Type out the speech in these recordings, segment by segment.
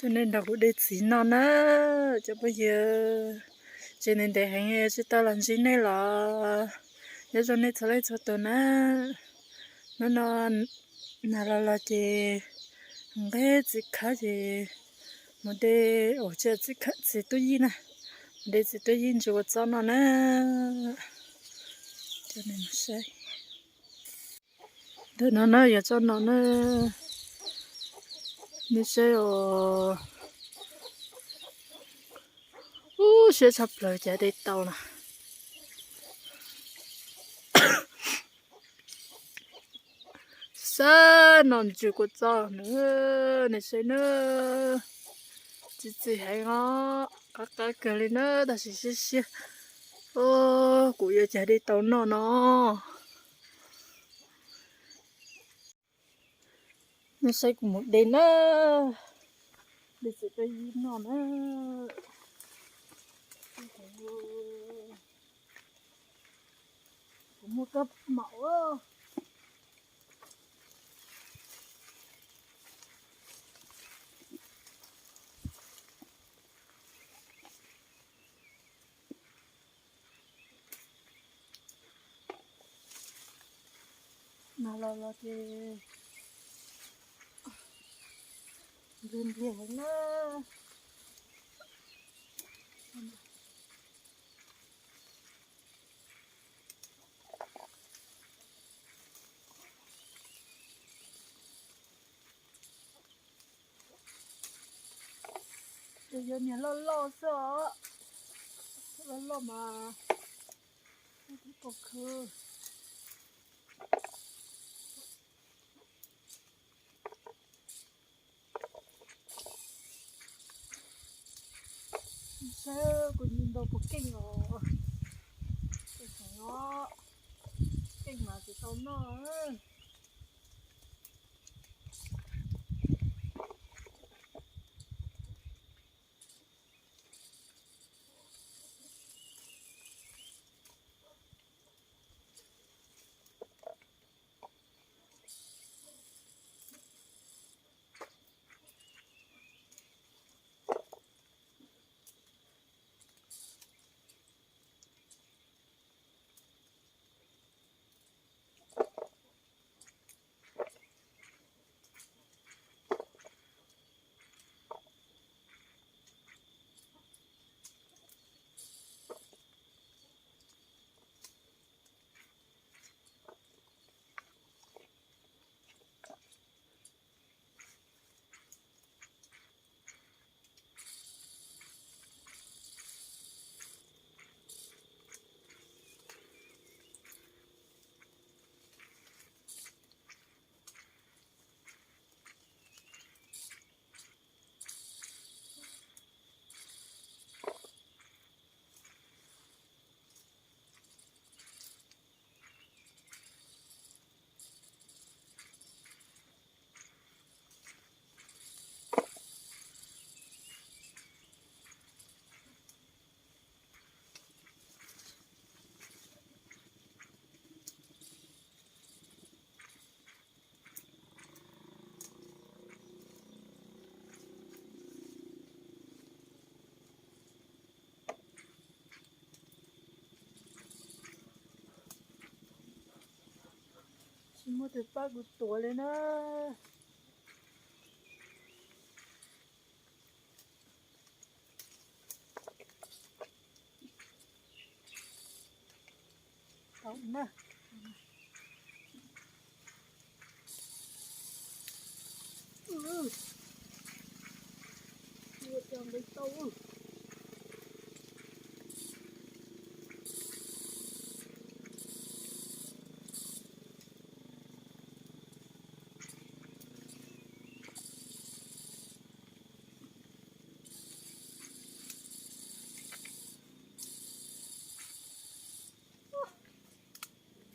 Tuaj nej nrog kuv de txiv noj na, cov phooj ywg. Tsev ntev ntev heev tsis tau los ntsib nej los, nyob zoo nej txhua leej txhua tus na. Hnub no nag los los ces nqe txiv khawb ces mus de, ua txiv, txiv tub yij na, mus de txiv tub yij ntsis ua txob noj na. Ntawm no na yog txob no na, nej saib os. Ub, siab tshaj plaws cas de tau na. Xab no ntsis kua txob na, nej saib na, txi txiv heev os, qab qab kawg li na, tab sis siab siab. Kuv yuav cas de tau noj no. Nej saib kuv mus de na, de txiv tub yij noj na. Kuv muaj kab maum. Nag los los ces npliag npliag heev na. Ces yog niag loj loj xwb os, loj loj mas thiaj pom khwv. Saib kuv nyiam ntau puas keej os. Keej mas tsis tau noj. Tsis muaj tus pab kuv tuav li na. Tau na.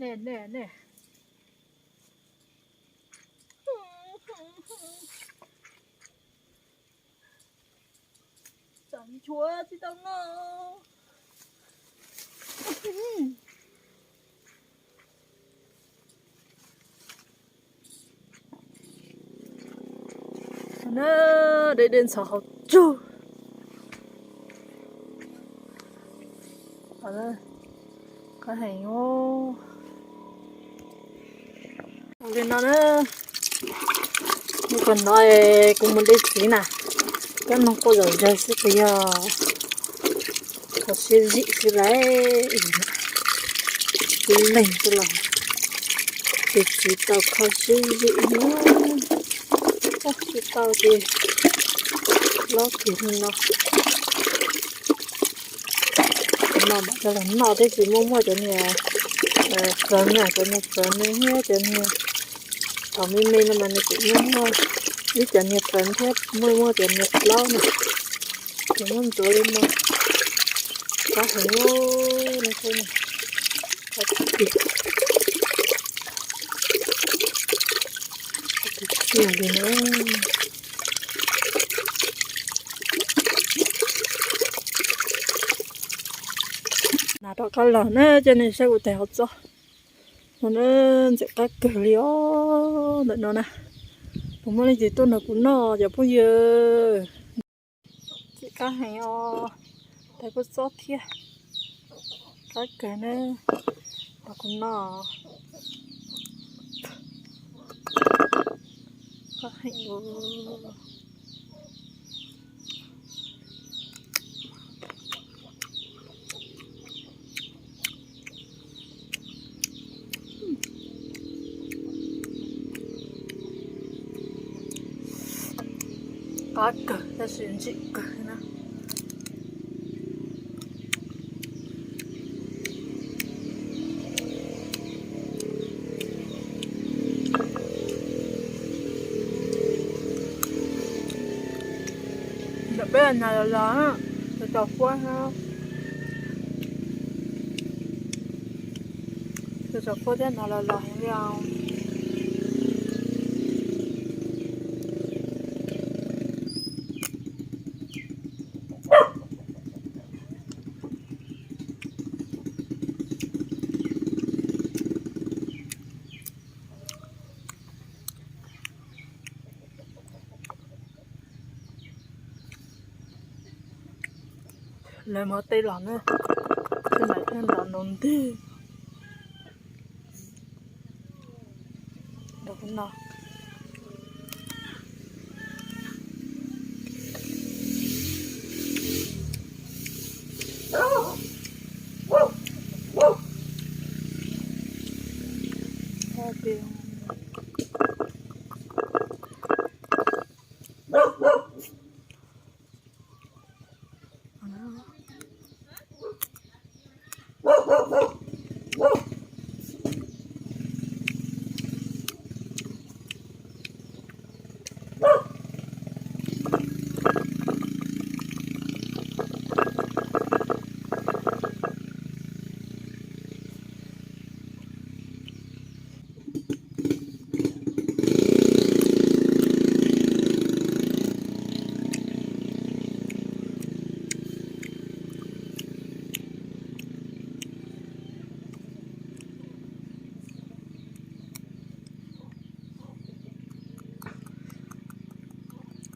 Nej, nej, nej. Tseem tshuav tsis tau noj. Na, Dej dej ntxhov hauv tsug. Qab heev. Li no na, hnub kawg no kuv mus de txiv na, kab noog quaj zom zaws xwb, kuv yog qhov siab zim xwb lauj. Tib leeg xwb los ces txiv tau kho siab zim na, tsis tau ces lob kiag li no. Cov no mam coj los noj thiab, tsis muaj muaj cov niag fawv na, cov niag fawv no thiab cov niag thaum me me no mas nws kuj muaj muaj ib cov niag fawv thiab, muaj muaj cov niag plaub na, ces muab ntxuav li no. Qab heev no, qab tiag tiag li na. Nas rov qab los na, coj nej saib kuv tais hauv txob no na, ntxim qab kawg li os. Ntawm no na, puas muaj leej twg tuaj nrog kuv noj cov phooj ywg? Ntxim qab heev os, tais kua txob thiab. Qab kawg na, nrog kuv noj. Qab heev os. Qab kawg tab sis ntxim kawg na. Ntawm peb nas los los, cov tso fuab, cov tso fuab thiab nas los los heev li os. Lawv muab tej los na, tej mas thiaj nrov nrov ntig. Nrov no.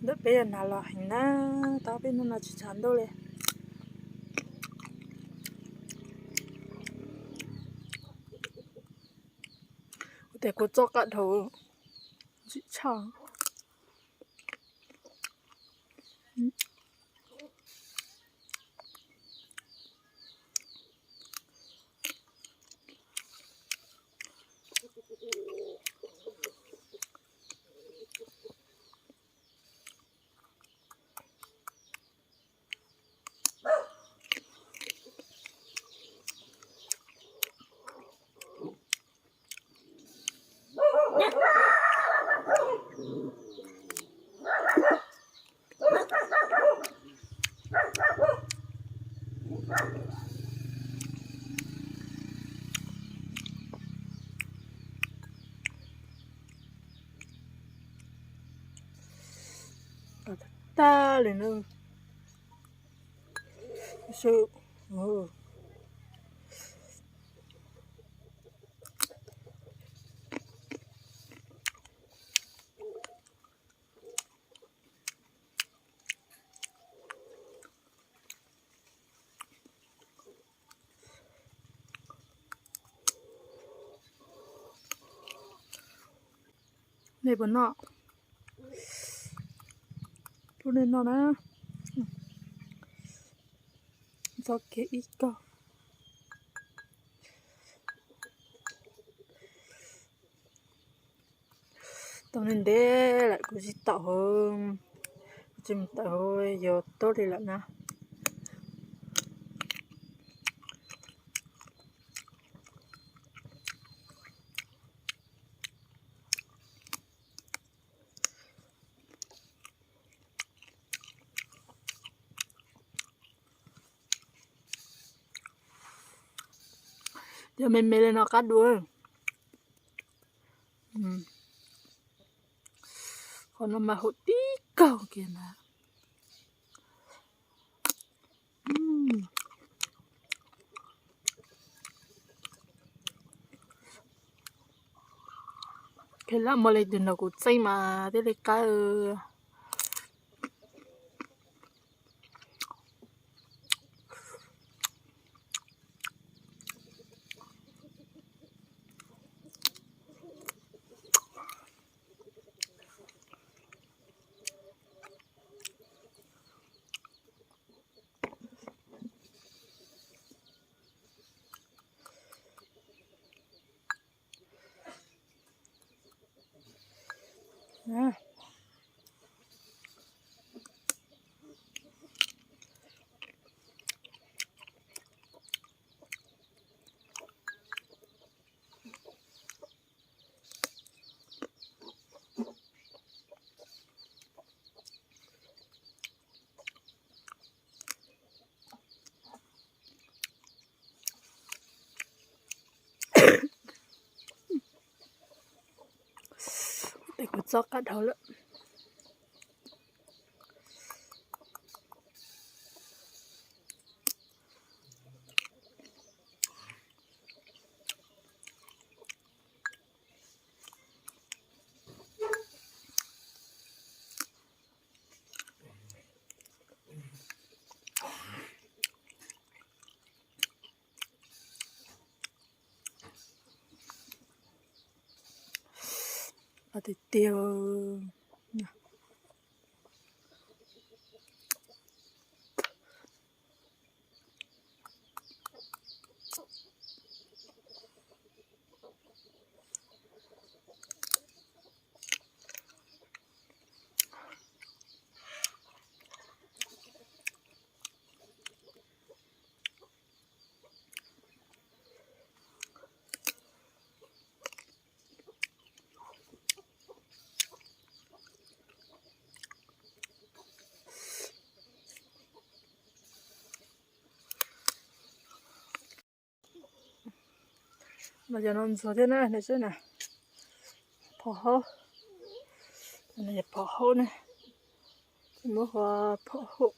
Ntawm peb yog nas los heev na, tab peb hnub no tsis tshav ntuj li. Ua tias kuv txoj qab dhau ntxim tshaj. Tag li na. Nej puas noj? Pub nej noj na. Txoj kev ib kaug. Tau ntev ntev lawm kuv tsis tawm hauv, kuv tsis mus tawm hauv YouTube li lawm na. Yog me me li no qab dua. Qhov no mas huv tib kaug kiag na. Kheev lam muaj leej twg nrog kuv txeeb mas thiaj li qab. Kuv txob qab dhau lawm. Tiag tiag. Mas cov no ntxuag thiab na, nej saib na. Phom haub, phom haub ne, muab hu phom haub.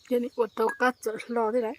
Ces nws ua rau qab txawm hlo thiab lawm.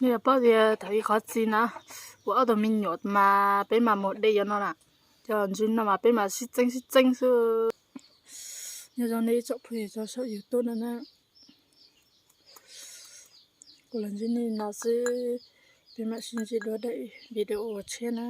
Nej yuav paub tias thaum ib qhov txi na, ua ob tug me nyuam mas peb mas mus de cov no na, cov ntsis no mas peb mas sib txeeb sib txeeb xwb. Nyob zoo nej ib tsoom phooj ywg txhua saum YouTube no na. Kuv los ntsib nej no xwb, peb mam sib ntsib dua daim video tshiab na.